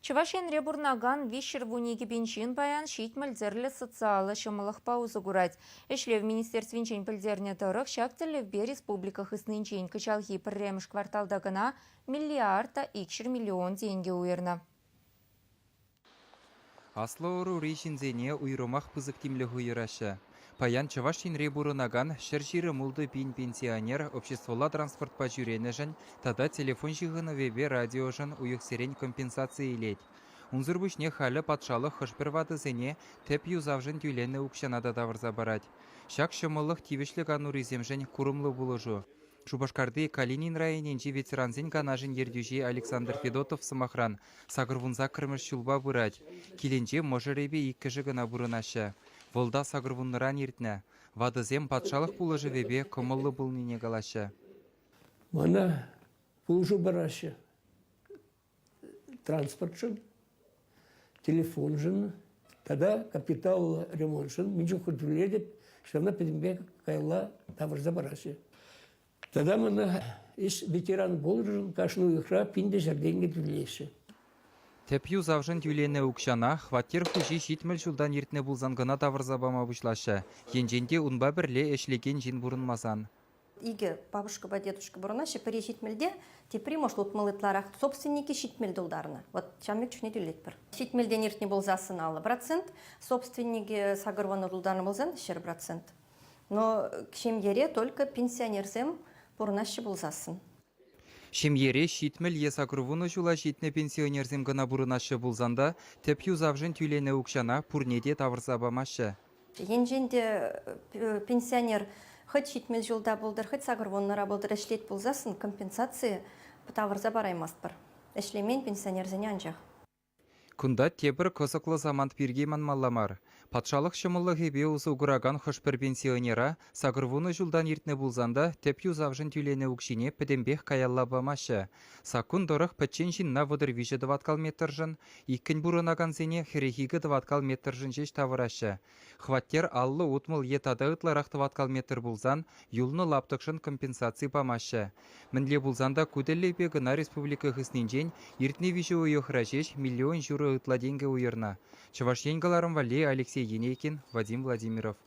Чӑваш Енре пурӑнакан 312 пин ҫын паян 70 тӗрлӗ социаллӑ ҫӑмӑллӑхпа усӑ курать. Ӗҫлев министерствинчен пӗлтернӗ тӑрӑх, ҫак тӗллевпе республика хыснинчен кӑҫалхи пӗрремӗш кварталта кӑна миллиард та 200 миллион тенкӗ уйӑрнӑ. Аслӑ ӑрури ҫынсене уйрӑмах пысӑк тимлӗх уйӑраҫҫӗ. Паян Чӑваш Енре пурӑнакан 126 пин пенсионер обществӑлла транспортпа ҫӳренӗшӗн тата телефон ҫыхӑнӑвӗпе радиошӑн уйӑхсерен компенсаци илет. Унсӑр пуҫне халӗ патшалӑх хӑш-пӗр ватӑсене тӗп юсавшӑн тӳленӗ укҫана та тавӑрса парать. Ҫак ҫӑмӑллӑх тивӗҫлӗ канурисемшӗн курӑмлӑ пулӑшу. Шупашкарти Калинин районӗнчи ветерансен канашӗн ертӳҫи Александр Федотов, сӑмахран, 88-мӗш ҫулпа пырать. Килӗнче мӑшӑрӗпе иккӗшӗ кӑна пурӑнаҫҫӗ. Вӑл та 80-ран иртнӗ. Ватӑсем патшалӑх пулӑшӑвӗпе кӑмӑллӑ пулнине калаҫҫӗ. Мана пулӑшу параҫҫӗ. Транспортшӑн, телефоншӑн тата капиталлӑ ремонтшӑн мӗн чухлӗ тӳлетӗп, ҫавна пӗтӗмпех каялла тавӑрса параҫҫӗ. Тата мана ӗҫ ветеран пулнӑшӑн кашни уйӑхра 1100 тенкӗ тӳлеҫҫӗ. Тӗп юсавшӑн тӳленӗ укҫана хваттер хуҫи 70 ҫултан иртнӗ пулсан кӑна тавӑрса пама пуҫлаҫҫӗ, енчен те унпа пӗрле ӗҫлекен ҫын пурӑнмасан. Икӗ бабушкӑпа дедушка пурӑнаҫҫӗ. Пӗри ҫитмӗлте, тепри, может, 60 ытларах. Собственники 70 тултарнӑ. Вот ҫавӑн пек чухне тӳлетпӗр. Ҫитмӗлтен иртнӗ пулсассӑн 50%, собственникӗ 80 тултарнӑ пулсан 100%. Но ҫемьере только пенсионерсем пурӑнаҫҫӗ пулсассӑн. Ҫемьере 70 е 80 ҫула ҫитнӗ пенсионерсем кӑна пурӑнаҫҫӗ пулсан та тӗп юсавшӑн тӳленӗ укҫана пурне те тавӑрса памаҫҫӗ. Енчен те пенсионер хӑть 70 ҫулта пултӑр, хӑть 80-ра пултӑр ӗҫлет пулсассӑн компенсаци тавӑрса параймастпӑр. Ӗҫлемен пенсионерсене анчах. Кунта тепӗр кӑсӑклӑ самант пирки манмалла мар. Патшалӑх ҫӑмӑллӑхӗпе усӑ куракан хӑш-пӗр пенсионера 80 ҫултан иртнӗ пулсан та тӗп юсавшӑн тӳленӗ укҫине пӗтӗмпех каялла памаҫҫӗ. Саккун тӑрӑх пӗччен ҫынна 33 тӑваткал метршӑн, иккӗн пурӑнакансене 42 тӑваткал метршӑн ҫеҫ тавӑраҫҫӗ. Хваттер 50-60 е тата ытларах тӑваткал метр пулсан юлнӑ лаптӑкшӑн компенсаци памаҫҫӗ. Мӗнле пулсан та ку тӗллевпе кӑна республика хыснинчен иртнӗ виҫӗ уйӑхра ҫеҫ миллион ҫурӑ ытла тенкӗ уйӑрнӑ. Чӑваш Ен кӑларӑм валли Алексей Енейкин, Вадим Владимиров.